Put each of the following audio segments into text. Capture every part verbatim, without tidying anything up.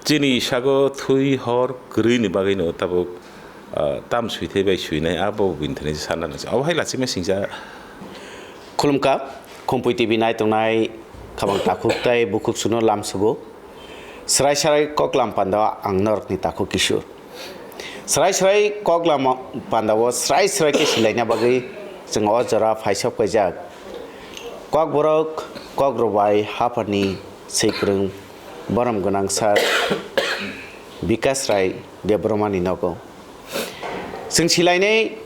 Chini sago thui hor kwrwi ni bagwi no tabuk, ah, tam sui thai bai sui nai, abo buini thani sana nang. Abo hai lachima singsa. Khulumkha, Khumpui T V nai tongnai khabang takhuk tai bukhuk suno lamsugo. Srai srai kok lam panda ang norokni takhuk Kishore. Srai srai kok lam panda o srai srai khe silaina bagwi chwng o jora phaisok paijak. Kokborok, Kok Rwbai Haphani Swikwrwng Borom Gwnang Sir Bikash Rai Debbarmani nogo. Chwng silainai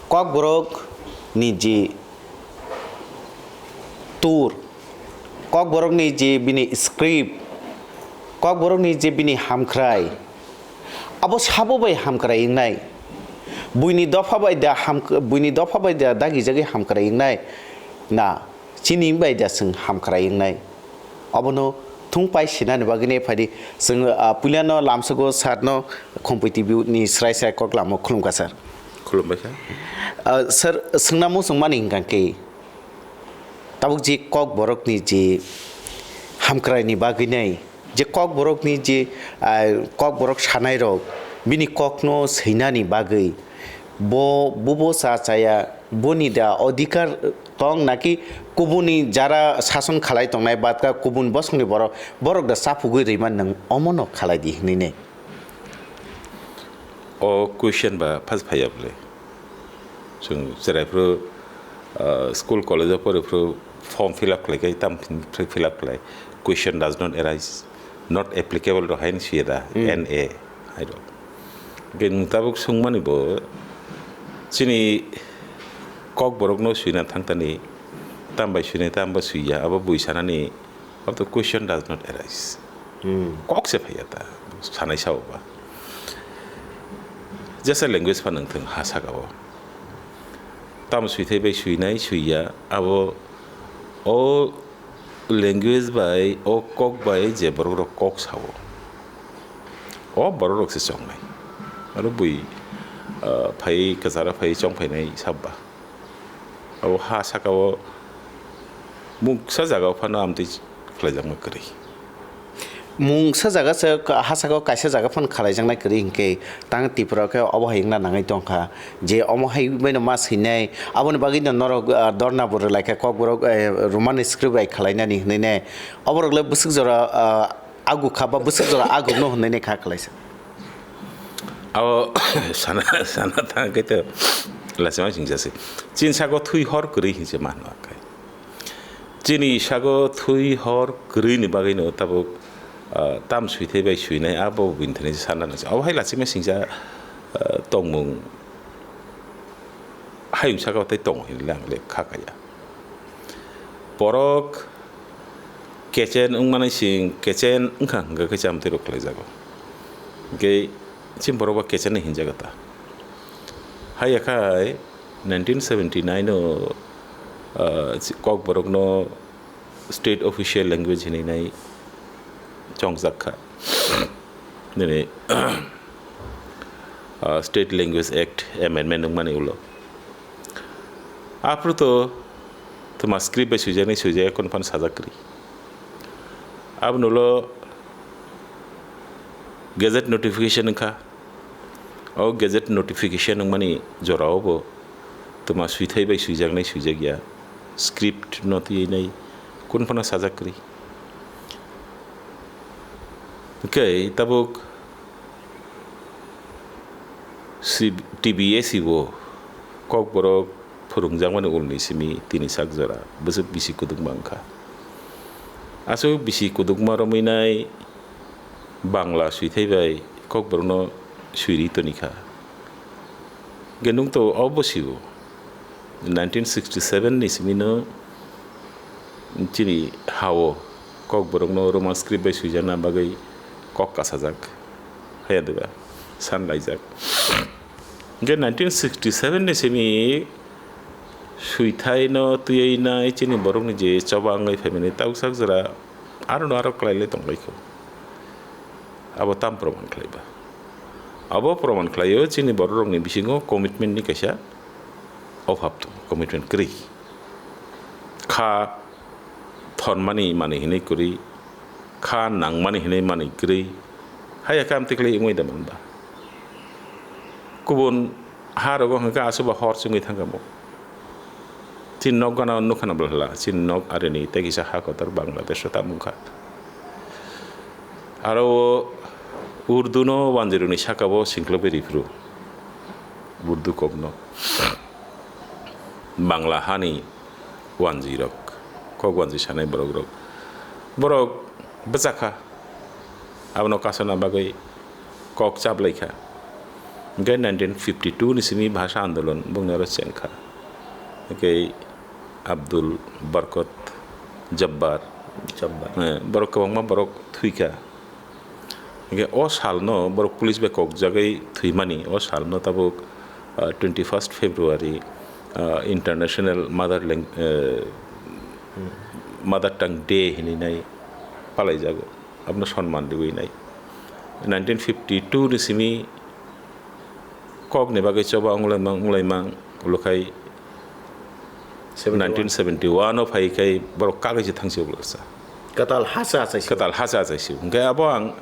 Kokborok ni ji tur, Kokborok ni ji bini script, Kokborok ni ji bini hamkrai, abo sabo bai hamkrai wngnai. Buini dopha bai da hamk-, buini dopha bai da dagijagwi hamkrai wngnai. Na, chini bai da chwng hamkrai wngnai. Obono thung pai sinani bagwi ne phaidi chwng, ah, puilano lamsugo sir no Khumpui T V ni srai srai kok lamo khulumkha sir. Khulumbai kha. Ah, sir, swngna muchung mani hwnkha khe tabuk je Kokborok ni je hamkrai ni bagwi nai, je Kokborok ni je, ah, Kokborok sanai rok bini kok no swinani bagwi bo bubo cha chaya, boni da odhikar tong naki kubuni jara sason khalai tongnai batka kubun bosongni borok, borok da chapugwi rwima nwng omono khalai di hinwi ne? O question ba phas phaiya bwle. Chwng cherai phuru, ah, school college o pore phuru form fill up khlai kai tam phai fill up khlai. Question does not arise, not applicable rok haino siya da, Hmm. N A hai rok. Hwnkhe nwng tabuk swngmani bo chini Kokborok no swina thangtani tam bai swinai tam ba swiya abo bui sanani. Of the question does not arise. Hmm. Kok se phaiya ta, sanai sao ba. Jesa language pha nang thung ha saka o. Tam sui thai bai sui nai, sui ya, abo o language bai, o kok bai je borok rok kok sao. O borok rok se chong nai. Aro bui, ah, phai, kwcharo phai, chong phai nai sab ba. Abo ha saka o mungsa jaga o phano amtwi khlaijakma kwrwi. Mungsa jaga se ka-, ha saka o kaisa jaga phano khlaijaknai kwrwi hinkhe tang Tripura o khe obo hai wngna nangwi tongkha je omo hai bai no ma swinai aboni bagwi no norok, ah, dorna bo rwlaikha Kokborok, eh, Roman script bai khlainani hinwi ne oborok le bwswk jora, ah, aguk kha ba bwswk jora aguk no hinwi ne kha khlaisa. Abo sana, sana thang khe to lachima singsa se. Chini sago thui hor kwrwi hinse ma hwnwi kha. Chini sago thui hor kwrwi ni bagwi no tabuk, ah, tam sui thai bai sui nai abo buini thani sana nang. Abo hai lachima singsa, ah, tongmung hayung saka o tei tongo hinwi le ang le kha kaya. Borok kechen wngmani sing kechen wngkha hwnkhe khe chamtwi rok khlaijago. Hwnkhe chini borok ba kechen hinjago ta. Haiya khai nineteen seventy nine o, ah, Kokborokno state official language hinwi nai chongjak kha. Nini, ah, State Language Act amendment wngmani ulo. Aphuru to twma script bai swijak nai swijak ya, kunu phano sajak kwrwi. Aboni ulo gazette notification wngkha. O gazette notification wngmani jorao bo twma swithai bai swijaknai swijakya script no twiwi nai kunu phano sajak kwrwi. Hwnkhe tabuk si-, T B S E o Kokborok phwrwngjakmani ulni simi tini sak jora bwswk bisi kudukma wngkha. Aswk bisi kudukma romwi nai Bangla swithai bai Kokborokno swiri toni kha. Hwnkhe nwng to obo siwo, nineteen sixty seven ni simi no chini ha-o Kokborokno Roman script bai swijakna bagwi kok kasajak, haya diba, san laijak. Hwnkhe nineteen sixty seven ni simi swithai no twiwi nai chini borokni je choba wngwi phaimani tausak jora aro no aro kwlai le tonglaikho. Abo tam proman khlaiba? Abo proman khlaio chini bororokni bisingo commitment ni kaisa obhab tongo, commitment kwrwi. Kha thonmani manwi hinwi kwrwi, kha nangmani hinwi manwi kwrwi, Aya kam tikli wngwi da manba. Kubun ha rogo hwnkhe asuba hor chwngwi thangkha bo. Chini nok gana nukha na bwlahla, chini nok arini tei kisa ha kotor Bangladesh o tamo wngkha. Aro o Urdu no wanjirokni saka bo singklopwi riphuru. Urdu kok no. Bangla hani wanjwi rok, kok wanjwi sanai borok rok. Borok bwchakha. Abono kasana bagwi kok chaplaikha. Hingke nineteen fifty two ni simi bhasha andolon bongni oro chengkha. Hingke Abdul Barkot Jabbar. Jabbar. Eh, borok kwbangma borok thwikha. Hingke o salno borok police bai kokjagwi thwimani, o salno tabuk, ah, twenty first February, ah, International Mother Lang-, eh, Mother Tongue Day hinwi nai palaijago. Abono sonman riwi nai. Nineteen fifty two ni simi kokni bagwi choba wnglaimang, wnglaimang, ulo khai seventy one. Nineteen seventy one o phai khai borok kagwi se thangsi ulo sa. Kwtal ha se achai se. Kwtal ha se achai se. Hingke abo ang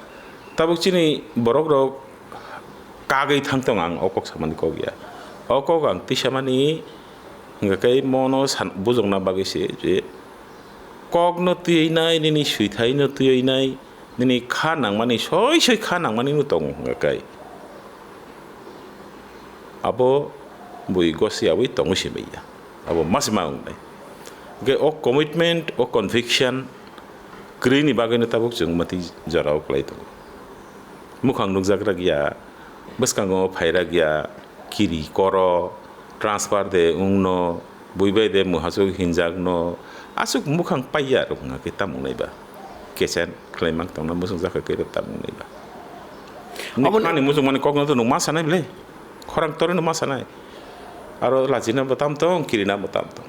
tabuk chini borok rok kagwi thang tong ang o kok samani kok ya. O kok ang tisamani hingke kai mono san-, bujokna bagwi se je kokno twiwi nai, nini swithai no twiwi nai, nini kha nangmani soi soi kha nangmani no tongo hingke kai. Abo bui gosi abui tongwi se manya. Abo masima wngnai. Hingke o commitment, o conviction kwrwini bagwino tabuk chwng mati jorao kwlai tongo. Mukhang nukjak rwgya, bwskango phai rwgya, kiri koro, transfer de wngno, bui bai de muhachuk hinjakno, aswk mukhang paiya rok wngkha khe tamo wngnai ba? Kechen khlai mang tongna muchung jakha khe tamo wngnai ba? Omo ni muchung mani kokno to nwng ma sanai bwle? Khorang torino ma sanai. Aro lachina bo tam tong, kirina bo tam tong.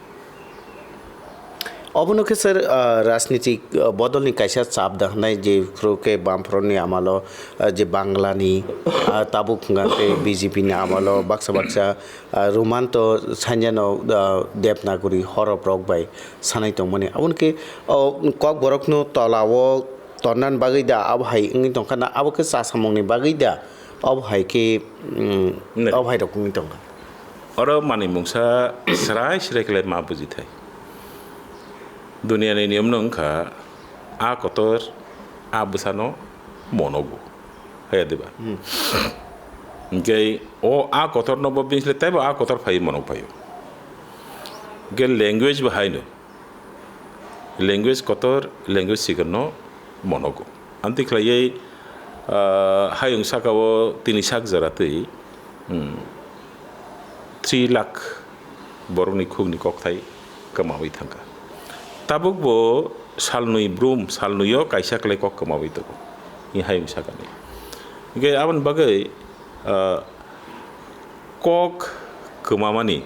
Obono khe sir, ah, rajnitik, ah, bodolni kaisa chap da hwnai, je phuru khe bamphoroni amalo, ah, je Banglani, ah, tabuk hwnga khe B J P ni amalo baksa baksa, ah, Romanto Sanjano, ah, Devanagari horoprok bai sanai tongmani. Aboni khe, oh, Kokborokno tolao tornani bagwi da abo hai wngwi tongkha na, abo khe chasamungni bagwi da? Obo hai khe, mm, Nai. Obo hai rok wngwi tongkha. Oro manwi mungsa srai srai khlai ma bujithai. Duniani niyom no wngkha, a kotor, a bwsano monogo. Haya diba? Hmm. Hingke o a kotor no bo binsle taibo a kotor phai monog phaio. Hingke language bo haino. Language kotor, language sikorno monogo. Amtwi khlaiwi, ah, hayung sakao tini sak jora twi, hmm, three lakh borokni khukni kokthai kwmawi thangkha. Tabukbo salnwi brum, salnwio kaisa kwlai kok kwmawi tongo, ni hayung sakani. Hingke aboni bagwi, ah, kok kwmamani,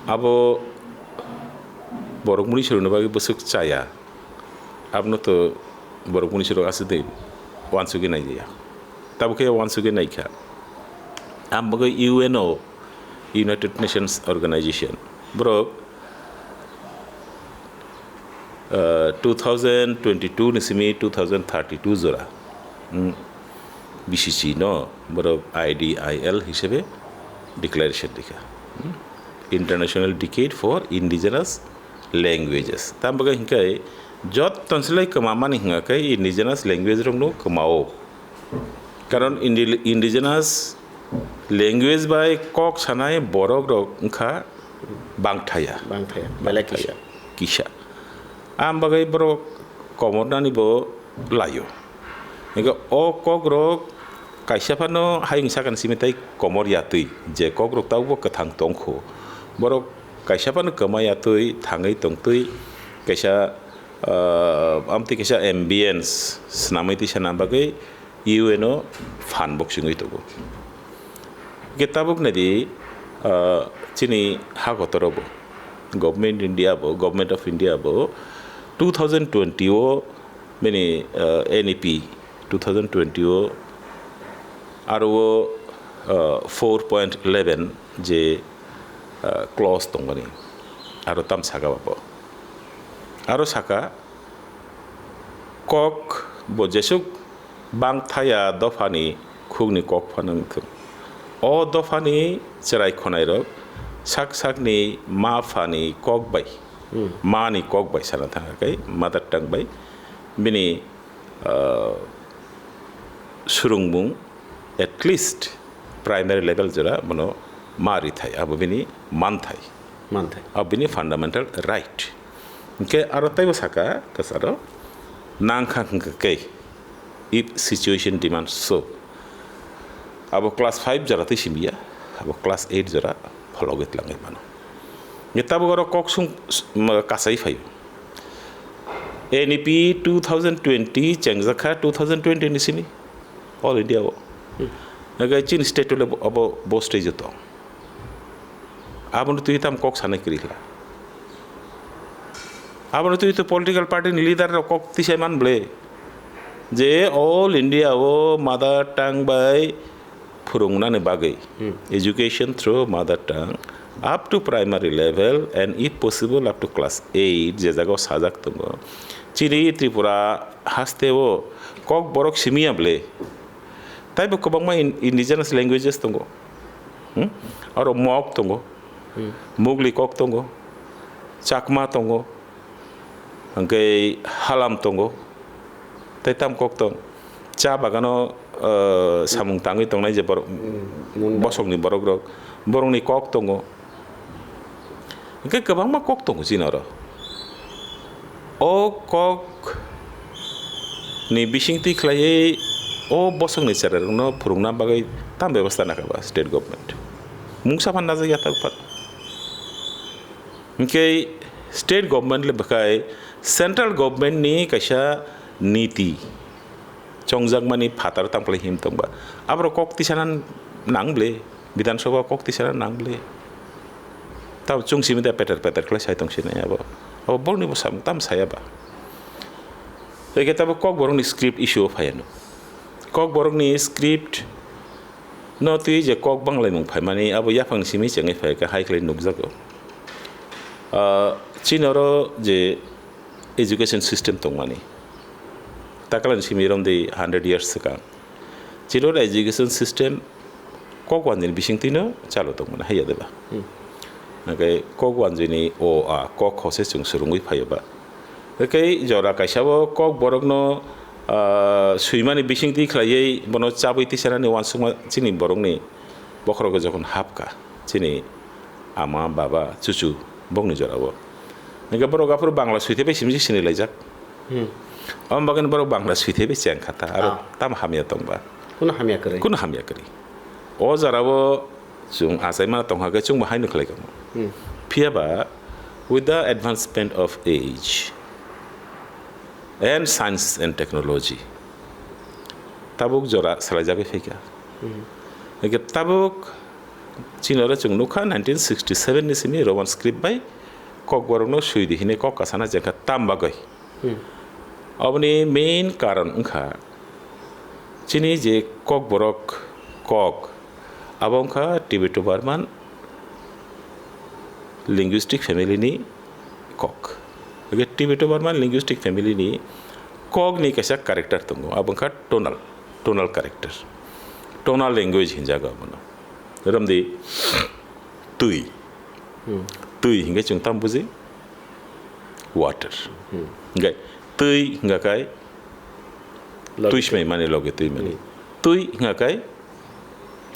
abo borok muni sorokni bagwi bwswk chaya. Abono to borok muni sorok aswk de uansugwi naiya. Tabuk khe uansugwi naikha. Ang bagwi U N O, United Nations Organization, borok, uh, two thousand twenty-two ni simi two thousand thirty-two jora, hmm, B C C no borok I D I L hisabe declaration rikha, hmm, International Decade for Indigenous Languages. Tam bagwi hingke jotton silai kwmamani hingka khe indigenous language rokno kwmao. Karon indi-, indigenous language bai kok sanai borok rok wngkha bangthaya. Bangthaya. Belai kisa. Kisa. Am bagwi borok komornani bo laio. Hingke o kok rok kaisa phano hayung sakani simi tai komor yatwi, je kok rok tabukbo kwthang tongkho. Borok kaisa phano kwma yatwi, thangwi tongtwi, kaisa, ah, amtwi kaisa ambience swnamwi twi sana bagwi U N O phan boksingwi tongo. Hingke tabuk naidi, ah, chini ha kotoro bo, Government India bo, Government of India bo two thousand twenty o bini, ah, N E P two thousand twenty o aro o, ah, four point eleven je, ah, clause tongmani, aro tam saka bo. Aro saka, kok bo jesuk bangthaya dophani khukni kok phano wngthung. O dophani chwrai khwnairok sak sakni ma phani kok bai, Hmm. mani kok bai sana thangkha khe mother tongue bai bini, ah, swrwngmung at least primary level jora bono ma rithai, abo bini manthai. Manthai. Abo bini fundamental right. Hwnkhe aro teibo saka kwcharo nangkha hwnkhe khe, if situation demands so, abo class five jora twi simiya, abo class eight jora phologwi tlangwi mano. Hwnkhe tabuk aro kok sung, s-, ma-, kasai phaio. N E P two thousand twenty chengjakha, two thousand twenty ni simi All India o. Hmm. Hwnkhe chini state o le bo, abo bo stage o tong. Abono twi tam kok sanai kwrwi kha. Abono twi to political party ni leader rok kok tisai man ble. Je All India o mother tongue bai phwrwngnani bagwi, Hmm. education through mother tongue up to primary level and if possible up to class eight je jagao sajak tongo. Chini Tripura haste o kok borok simiya ble. Taibo kwbangma in-, indigenous languages tongo. Hmm? Aro Mok tongo. Hmm. Mugli kok tongo. Chakma tongo. Hwnkhe Halam tongo. Tei tam kok tong. Cha bagano, uh, samung tangwi tongnai je borok, Hmm, Munda. Bosongni borok rok. Borokni kok tongo. Hwnkhe kwbangma kok tongo chini oro. O kok ni bisingtwi khlaiwi o bosongni cherairokno phwrwngna bagwi tam bebosta nakha ba state government. Mungsa phan najak ya tabuk phan. Hwnkhe state government le bwkhai central government ni kaisa niti chongjakmani phataro tamo khlai him tongba. Aborok kok tisana nang ble, Bidhan Sabha kok tisana nang ble. Tamo chwng simi da peter peter khlai sai tong sinai abo. Abo borokni bo samung tamo saya ba. Eke tabo Kokborokni script issue o phai ano. Kokborokni script no twi je kok banglaimung phaimani abo yaphang simi chengwi phai kha hai khlai nukjago. Ah, chini oro je education system tongmani. Takalani simi romdi hundred years swkang. Chini oro education system kok wanjwini bisingtwino chalo tongmani, haiya deba? Hmm. Hwnkhe kok wanjwini o, a, kok khose chwng swrwngwi phaio ba. Hwnkhe jora kaisabo kok borokno, ah, swimani bisingtwi khlaiwi bono chabwi tisanani uansukma chini borokni bokhorogo jokhon hapkha. Chini ama, baba, chuchu bokni jorao. Hingke borok aphuru Bangla suithe bai simi se sinilaijak. Hmm. Omo bagwino borok Bangla suithe bai cheng kha ta, aro Ah. tamo hamya tong ba? Kuno hamya kwrwi? Kuno hamya kwrwi. O jorao chwng achaima tong kha khe chwngbo haino khlai kha. Hmm. Phiya ba, with the advancement of age and science and technology, tabuk jora swlaijagwi phaikha. Hmm. Hingke tabuk chini oro chwng nukha nineteen sixty seven ni simi Roman script bai Kokborokno swi di hinwi kok kasana jengkha tam bagwi. Hmm. Oboni main karon wngkha chini je Kokborok kok, abo wngkha Tibeto-Burman linguistic family ni kok. Hingke Tibeto-Burman linguistic family ni kok ni kaisa character tongo, abo wngkha tonal, tonal character, tonal language hinjago abono. Romdi twi. Hmm. Twi hingke chwng tam buji? Water. Hmm. Hingke twi hingka kai Logi twi smai mani logi twi mani. Hmm. Twi hingka kai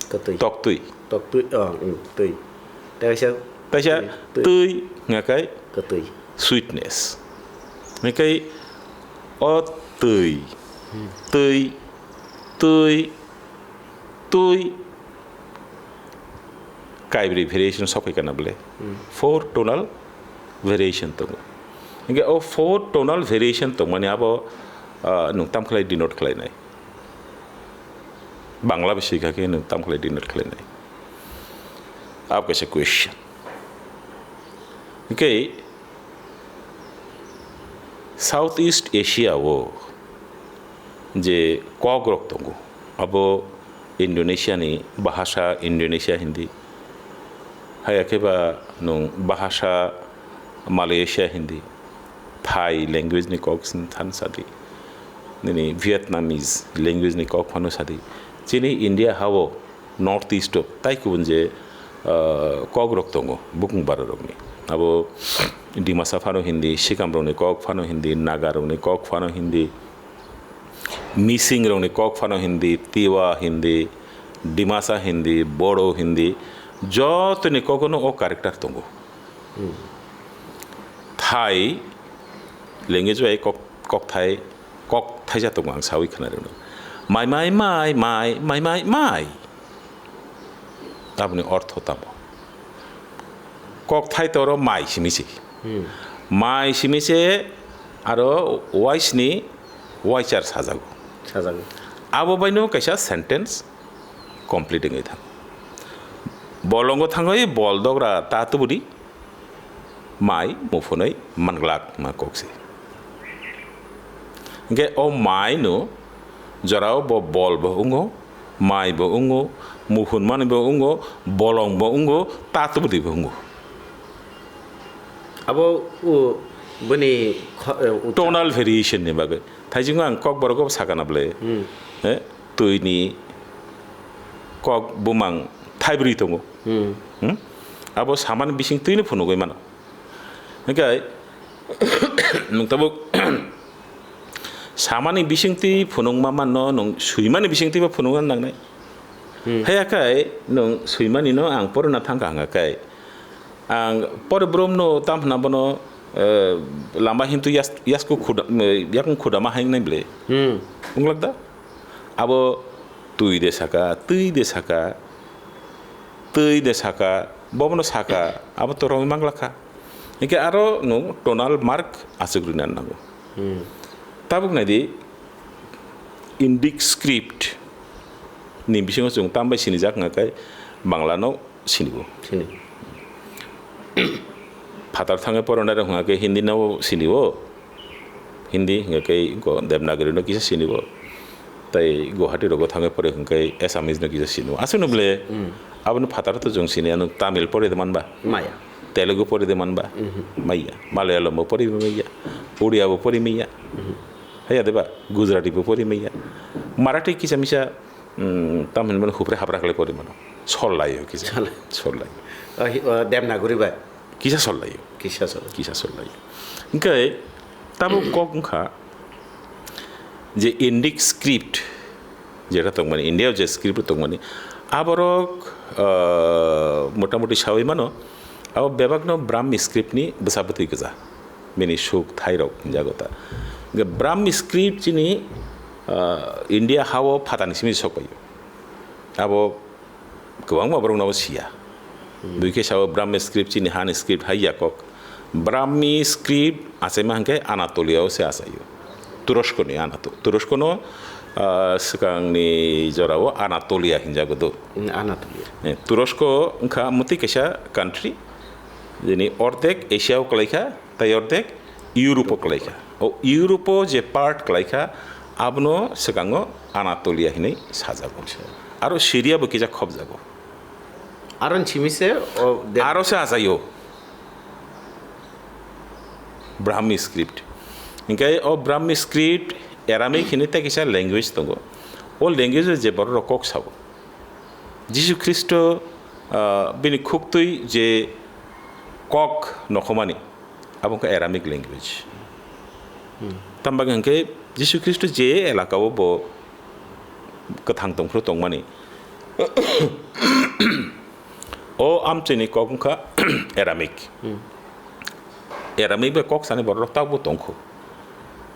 Kwtwi. Tok twi. Tok twi, oh, mm, twi. Tei kaisa Kaisa twi, twi. Twi hingka kai Kwtwi. Sweetness. Hingke o twi, Hmm. twi, twi, twi. Kaibri variation sok phai kana bole. Hmm. Four tonal variation tongo. Hingke o four tonal variation tongmani abo, ah, nwng tam khlai denote khlainai. Bangla bai swi kha khe nwng tam khlai denote khlainai? Abo kaisa question. Hingke South East Asia o je kok rok tongo, abo Indonesia ni bahasa Indonesia Hindi, haya khe ba nwng bahasa Malaysia Hindi, Thai language ni kok sini than sadi. nini Vietnamese language ni kok phano sadi. Chini India hao North East o tai kubun je, ah, kok rok tongo, bukung bara rokni. Abo Dimasa phano Hindi, Sikam rokni kok phano Hindi, Naga rokni kok phano Hindi, Mising rokni kok phano Hindi, Tiwa Hindi, Dimasa Hindi, Bodo Hindi, jotoni kogono o character tongo. Hmm. Thai language bai kok, kok thai, kok thaisa tongo ang sawi khna rwno. Mai, mai, mai, mai, mai, mai, mai. Aboni ortho tamo? Kok thai toro mai simi se. Hmm. Mai simi se aro waisni waichar sajago. Sajago. Abo baino kaisa sentence complete wngwi thang. Bolongo thangwi bol dogra ta tubudi mai muphunwi manglak ma kok se. Hingke o mai no jorao bo bol bo wngo, mai bo wngo, muphun mani bo wngo, bolong bo wngo, ta tubudi bo wngo. Abo o bini kho-, eh, ucha- Tonal variation ni bagwi. Thaijingo ang kokborok o sakana bwle. Hmm. Eh, twi ni kok bumang thaibrwi tongo. Hmm. Hmm? Abo samani bising twi no phunugwi mano. Hingke nwng tabuk samani bisingtwi phunukma manno, nwng swimani bisingtwi bo phunukna nangnai. Hmm. Haya khe nwng swimani no ang porina thangkha hwnga khe, ang pore boromno tam hwnna bono, eh, lama hintu yas-, yasku khuda-, eh, yakung khudama hai wngnai bwle. Hmm. Wnglak da? Abo twi de saka, twi de saka, twi de saka, bobono saka, abo to romwi manglak kha. Hingke aro nwng tonal mark aswk rwna nango. Hmm. Tabuk naidi, Indic script ni bisingo chwng tambai sinijak hwnga khe Bangla no sinigo. Sini. Phatar thangwi poronai rok hwnga khe Hindi no sinigo. Hindi hwnga khe ko Devanagari no kisa sinigo. Tai Guwahati rogo thangwi pore hwnga khe Assamese no kisa sinigo. Aswk no bwle, hmm, abono phatar to chwng sini, ano Tamil pore de manba. Maya. Telugu pori de manba? Mhm. Maya. Malayalam bo pori maya. Odia bo pori maya. Mhm. Haya deba? Gujarati bo pori maya. Marathi kisa misa, mm, tam hinmano hupre hapra khlai pori mano. Sol laio kisa. Sol. Sol laio. Oh, hi-, oh, Devanagari bai? Kisa sol laio. Kisa sol. Kisa sol laio. Hingke tamo kok wngkha, je Indic script, jeta tongmani, India o je script tongmani, aborok, ah, motamuti sawi mano, abo bebakno Brahmi script ni bwsa bwtwi gwja, bini suk thairok hinjago ta. Hingke Brahmi script chini, ah, India ha o phatani simi sok paio. Abo kwbangma borok no siya. Hmm. Bui khe sao Brahmi script chini hani script hai ya kok. Brahmi script achaima hwnkhe Anatolia o se achaio. Turosko ni Anato-, Turosko no, ah, swkang ni jora o Anatolia hinjago do. Hmm, Anatolia. Eh, Turosko wngkha mwtwi kaisa country, jini ordek Asia o kwlai kha, tai ordek Europe o kwlai kha. O Europe o je part kwlai kha, abono swkango Anatolia hinwi sajago. Acha. Aro Syria bo kisa khobjago. Aro ni simi se o de- Aro se achaio Brahmi script. Hinkhe o Brahmi script Aramaic hinwi tei kisa language tongo. O language o je borok rok kok sao. Jisu Khristo, ah, bini khuktwi je kok nokhomani, abo wngkha Aramaic language. Hmm. Tamo bagwi hwnkhe Jisu Khristo je elaka o bo kwthang tongphuru tongmani, o amchaini kok wngkha Aramaic. Hmm. Aramaic bai kok sanai borok rok tabukbo tongkho.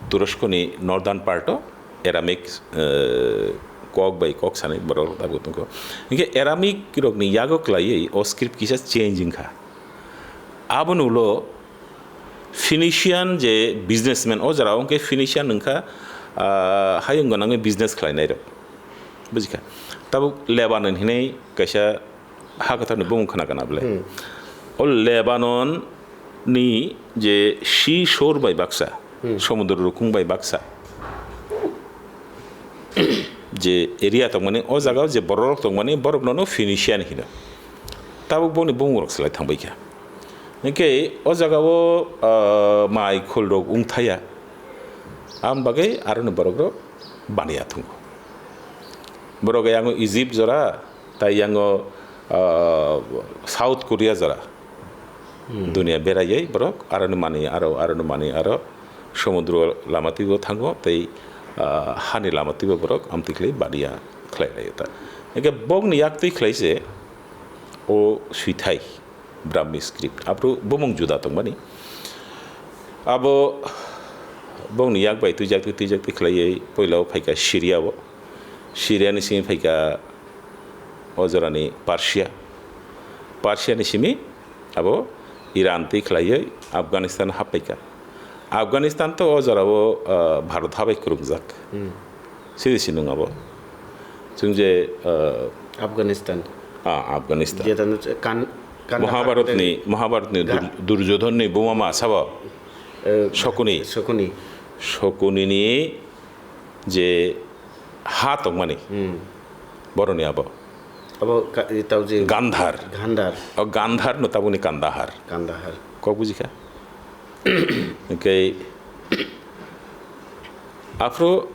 Turoskoni northern part o Aramaic, eh, kok bai kok sanai borok rok tabukbo tongkho. Hinkhe Aramaic rokni yago kwlaiwi o script kisa change wngkha. Aboni ulo Phoenician je businessman, o jora o hwnkhe Phoenician wngkha, ah, hayung gwnangwi business khlainai rok. Bujikha? Tabuk Lebanon hinwi kaisa ha kwtharni bumung khna kana bwle. Hmm. O Lebanon ni je sea shore bai baksa, hmm, somudro rukung bai baksa, je area tongmani, o jaga o je borok rok tongmani, borok nono Phoenician hino. Tabuk boni bumung rok slai thangbai kha. Hinkhe o jaga o, ah, mai khul rok wng thaya. Aboni bagwi aroni borok rok baniya thungo. Borok yango Egypt jora, tai yango, ah, South Korea jora. Hmm. Dunia beraiwi borok aroni mani aro, aroni mani aro, somudro lama twibo thango, tei, ah, hani lama twibo borok amtwi khlai baniya khlai laio ta. Hingke bokni yak twi khlai se o swithai. Brahmi script. Aphuru bumung juda tongmani. Abo bongni yak bai twijak twi, twijak twi khlaiwi poila o phaikha Syria o. Syria ni simi phaikha o jorani Persia. Persia ni simi abo Iran twi khlaiwi Afghanistan happaikha. Afghanistan to o jorao, ah, Bharat habai kwrwngjak. Hmm. Siri sinung abo. Chwng je, ah, Afghanistan. Ah, Afghanistan. Jeta no kan-, Kandahar Mahabharatni, Mahabharatni Ga- Dur-, Duryodhonni buma ma sabo? Eh, Shokuni. Shokuni. Shokunini je ha tongmani. Hmm. Boroni abo. Abo ka-, tau je Gandhar. Gandhar. O Gandhar no tabukni Kandahar. Kandahar. Kok bujikha? Hingke aphuru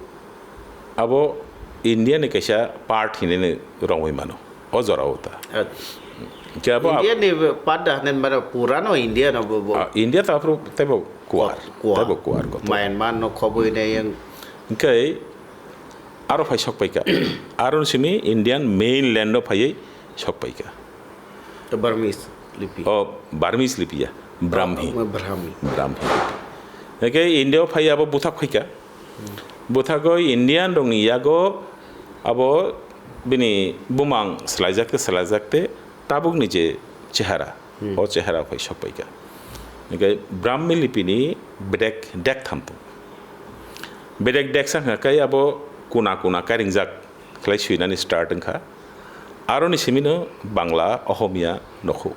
abo India ni kaisa part hinwi rongwi mano. O jora o ta. Ah. Hingke abo ab- India ni part da hwnwi mano pura no India no bo, bo. Ah, India ta aphuru teibo kuar. Kuar. Teibo kuar kotor. Myanmar no khoboi ne yang. Hingke aro phai sok paikha. Aro simi Indian mainland no phaiwi sok paikha. To Burmese lipi. O, Burmese lipi ya. Brahmi. Oh, Brahmi. Brahmi. Hingke India o phai abo buthak phaikha. Hmm. Buthakgo Indian rokni yago abo bini bumang swlaijak te, swlaijak te tabukni je chehara, Hmm. o chehara phai sok paikha. Hingke Brahmi lipini bedek dek tham tong. Bedek dek sa hingka kai abo kuna kuna kairingjak khlai swinani start wngkha. Aroni simino Bangla, Ohomia nokho.